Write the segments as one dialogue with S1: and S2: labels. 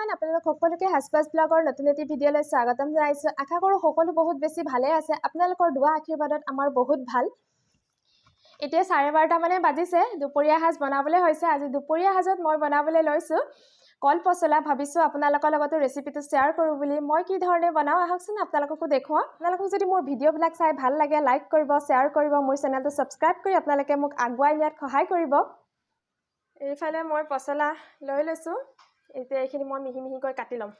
S1: আপোনালোক সকলোকে হাজপাজ ব্লগৰ নতুন এটি ভিডিঅ'লৈ স্বাগতম জনাইছোঁ। আশা কৰোঁ সকলো বহুত বেছি ভালে আছে। আপোনালোকৰ দোৱা আশীৰ্বাদত আমাৰ বহুত ভাল। এতিয়া 12:30 মানে বাজিছে, দুপৰীয়া সাজ বনাবলৈ হৈছে। আজি দুপৰীয়া সাজত মই বনাবলৈ লৈছোঁ কল পচলা। ভাবিছোঁ আপোনালোকৰ লগতো ৰেচিপিটো শ্বেয়াৰ কৰোঁ বুলি। মই কি ধৰণে বনাওঁ আহকচোন আপোনালোককো দেখুৱাওঁ। আপোনালোকক যদি মোৰ ভিডিঅ'বিলাক চাই ভাল লাগে লাইক কৰিব, শ্বেয়াৰ কৰিব, মোৰ চেনেলটো ছাবস্ক্ৰাইব কৰি আপোনালোকে মোক আগুৱাই নিয়াত সহায় কৰিব। এইফালে মই পচলা লৈ লৈছোঁ। এতিয়া এইখিনি মই মিহি মিহিকৈ কাটি ল'ম।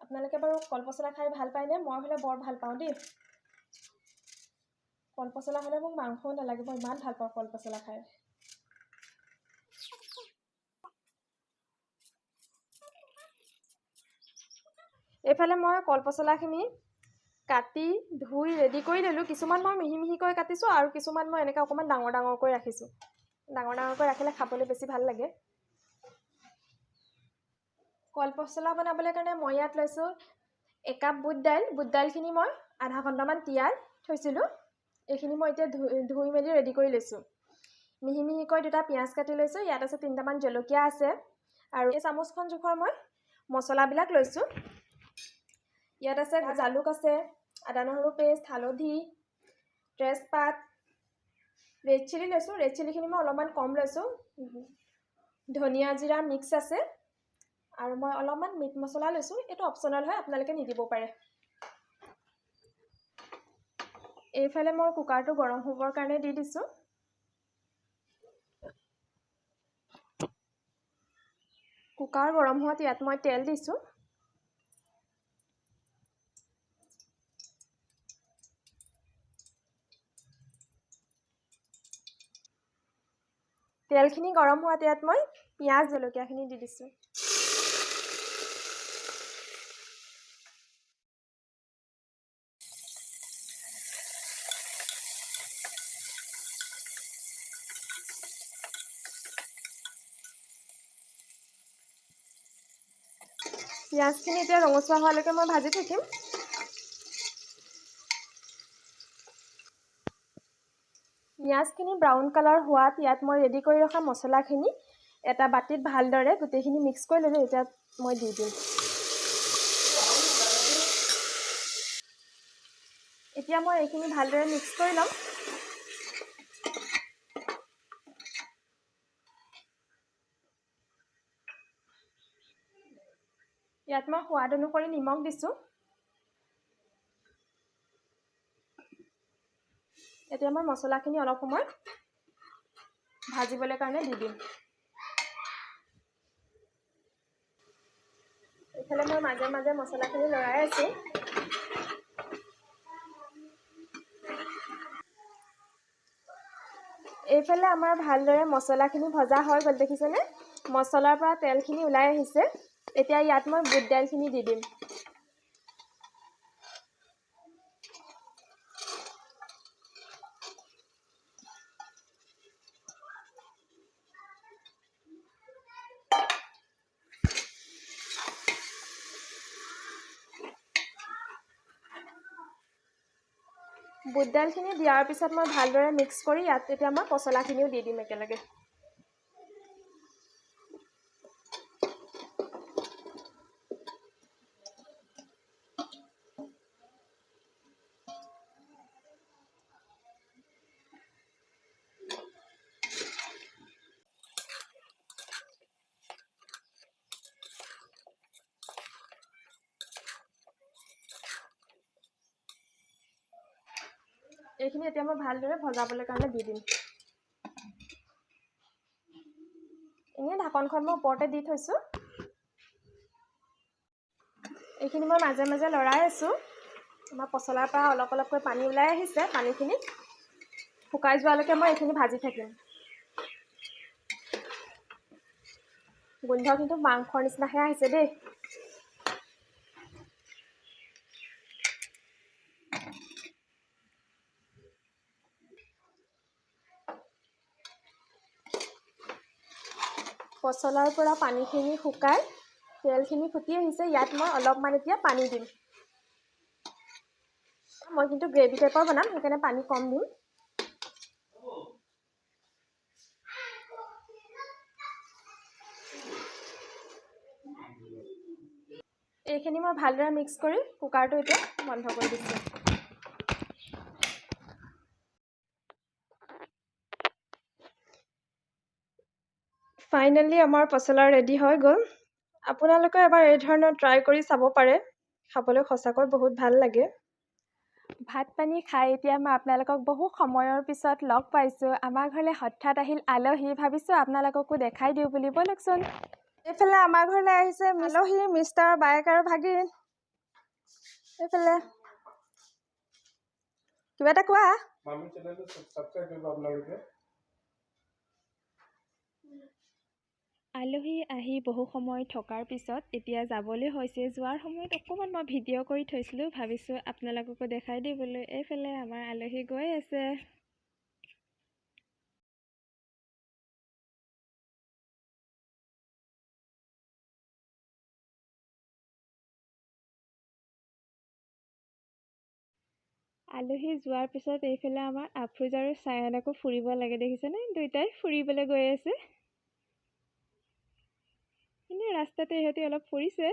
S1: আপোনালোকে বাৰু কল পচলা খাই ভাল পায়নে? মই হ'লে বৰ ভাল পাওঁ দেই। কল পচলা হ'লে মোক মাংসও নালাগে, মই ইমান ভাল পাওঁ কল পচলা খাই। এইফালে মই কল পচলাখিনি কাটি ধুই ৰেডি কৰি ল'লোঁ। কিছুমান মই মিহি মিহিকৈ কাটিছোঁ আৰু কিছুমান মই এনেকৈ অকণমান ডাঙৰ ডাঙৰকৈ ৰাখিছোঁ। ডাঙৰ ডাঙৰকৈ ৰাখিলে খাবলৈ বেছি ভাল লাগে। কল পচলা বনাবলৈ কাৰণে মই ইয়াত লৈছোঁ একাপ বুট দাইল। বুট দাইলখিনি মই আধা ঘণ্টামান তিয়াই থৈছিলোঁ। এইখিনি মই এতিয়া ধুই মেলি ৰেডি কৰি লৈছোঁ। মিহি মিহিকৈ দুটা পিঁয়াজ কাটি লৈছোঁ। ইয়াত আছে 3টামান জলকীয়া আছে আৰু এই চামুচখন জোখৰ মই মছলাবিলাক লৈছোঁ। ইয়াত আছে জালুক আছে, আদা নহৰু পেষ্ট, হালধি, তেজপাত, ৰেড চিলি লৈছোঁ। ৰেড চিলিখিনি মই অলপমান কম লৈছোঁ। ধনিয়া জিৰা মিক্স আছে আৰু মই অলপমান মিট মছলা লৈছোঁ। এইটো অপশ্যনেল হয়, আপোনালোকে নিদিব পাৰে। এইফালে মই কুকাৰটো গৰম হ'বৰ কাৰণে দি দিছোঁ। কুকাৰ গৰম হোৱাত ইয়াত মই তেল দিছোঁ। তেলখিনি গৰম হোৱাত ইয়াত মই পিঁয়াজ জলকীয়াখিনি দি দিছোঁ। পিঁয়াজখিনি এতিয়া ৰঙচুৱা হোৱালৈকে মই ভাজি থাকিম। পিঁয়াজখিনি ব্ৰাউন কালাৰ হোৱাত ইয়াত মই ৰেডি কৰি ৰখা মছলাখিনি এটা বাতিত ভালদৰে গোটেইখিনি মিক্স কৰি ল'লোঁ। এতিয়া মই দি দিম। এতিয়া মই এইখিনি ভালদৰে মিক্স কৰি ল'ম। ইয়াত মই সোৱাদ অনুসৰি নিমখ দিছোঁ। এতিয়া মই মছলাখিনি অলপ সময় ভাজিবলৈ কাৰণে দি দিম। এইফালে মই মাজে মাজে মছলাখিনি লৰাই আছোঁ। এইফালে আমাৰ ভালদৰে মছলাখিনি ভজা হৈ গ'ল, দেখিছেনে? মছলাৰ পৰা তেলখিনি ওলাই আহিছে। এতিয়া ইয়াত মই বুট দাইলখিনি দি দিম। বুট দাইলখিনি দিয়াৰ পিছত মই ভালদৰে মিক্স কৰি ইয়াত এতিয়া মই পচলাখিনিও দি দিম একেলগে। এইখিনি এতিয়া মই ভালদৰে ভজাবলৈ কাৰণে দি দিম। এনেই ঢাকনখন মই ওপৰতে দি থৈছোঁ। এইখিনি মই মাজে মাজে লৰাই আছোঁ। আমাৰ পচলাৰ পৰা অলপ অলপকৈ পানী ওলাই আহিছে। পানীখিনি শুকাই যোৱালৈকে মই এইখিনি ভাজি থাকিম। গোন্ধ কিন্তু মাংসৰ নিচিনাহে আহিছে দেই। পচলাৰ পৰা পানীখিনি শুকাই তেলখিনি ফুটি আহিছে। ইয়াত মই অলপমান এতিয়া পানী দিম। মই কিন্তু গ্ৰেভি টাইপৰ বনাম, সেইকাৰণে পানী কম দিম। এইখিনি মই ভালদৰে মিক্স কৰি কুকাৰটো এতিয়া বন্ধ কৰি দিছোঁ। ফাইনেলি আমাৰ পচলা ৰেডি হৈ গ'ল। আপোনালোকে এবাৰ এই ধৰণৰ ট্ৰাই কৰি চাব পাৰে, খাবলৈ সঁচাকৈ বহুত ভাল লাগে। ভাত পানী খাই এতিয়া মই আপোনালোকক বহু সময়ৰ পিছত লগ পাইছোঁ। আমাৰ ঘৰলৈ হঠাৎ আহিল আলহী, ভাবিছোঁ আপোনালোককো দেখাই দিওঁ বুলি। ব'লকচোন, এইফালে আমাৰ ঘৰলৈ আহিছে আলহী, মিষ্টাৰ বায়েক আৰু ভাগিন। এইফালে কিবা এটা কোৱা।
S2: মামী চেনেলটো ছাবস্ক্ৰাইব কৰিব আপোনালোকে।
S1: আলহী আহি বহু সময় থকাৰ পিছত এতিয়া যাবলৈ হৈছে। যোৱাৰ সময়ত অকণমান মই ভিডিঅ' কৰি থৈছিলোঁ, ভাবিছোঁ আপোনালোককো দেখাই দিবলৈ। এইফালে আমাৰ আলহী গৈ আছে। আলহী যোৱাৰ পিছত এইফালে আমাৰ আফ্ৰোজ আৰু চায়ানকো ফুৰিব লাগে, দেখিছেনে? দুয়োটাই ফুৰিবলৈ গৈ আছে। এনেই ৰাস্তাতে ইহঁতি অলপ ফুৰিছে।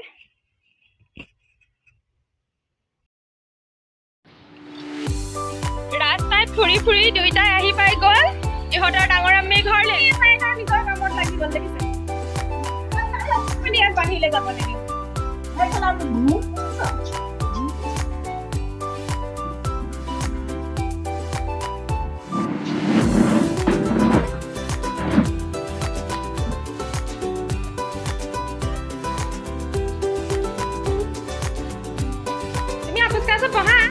S1: ৰাস্তাত ফুৰি ফুৰি দুয়োটাই আহি পাই গ'ল ইহঁতৰ ডাঙৰ আম্মীৰ ঘৰলৈ।
S3: নিজৰ কামত লাগি গ'ল, দেখিছে? ইয়াত বাহিৰলৈ যাব লাগে।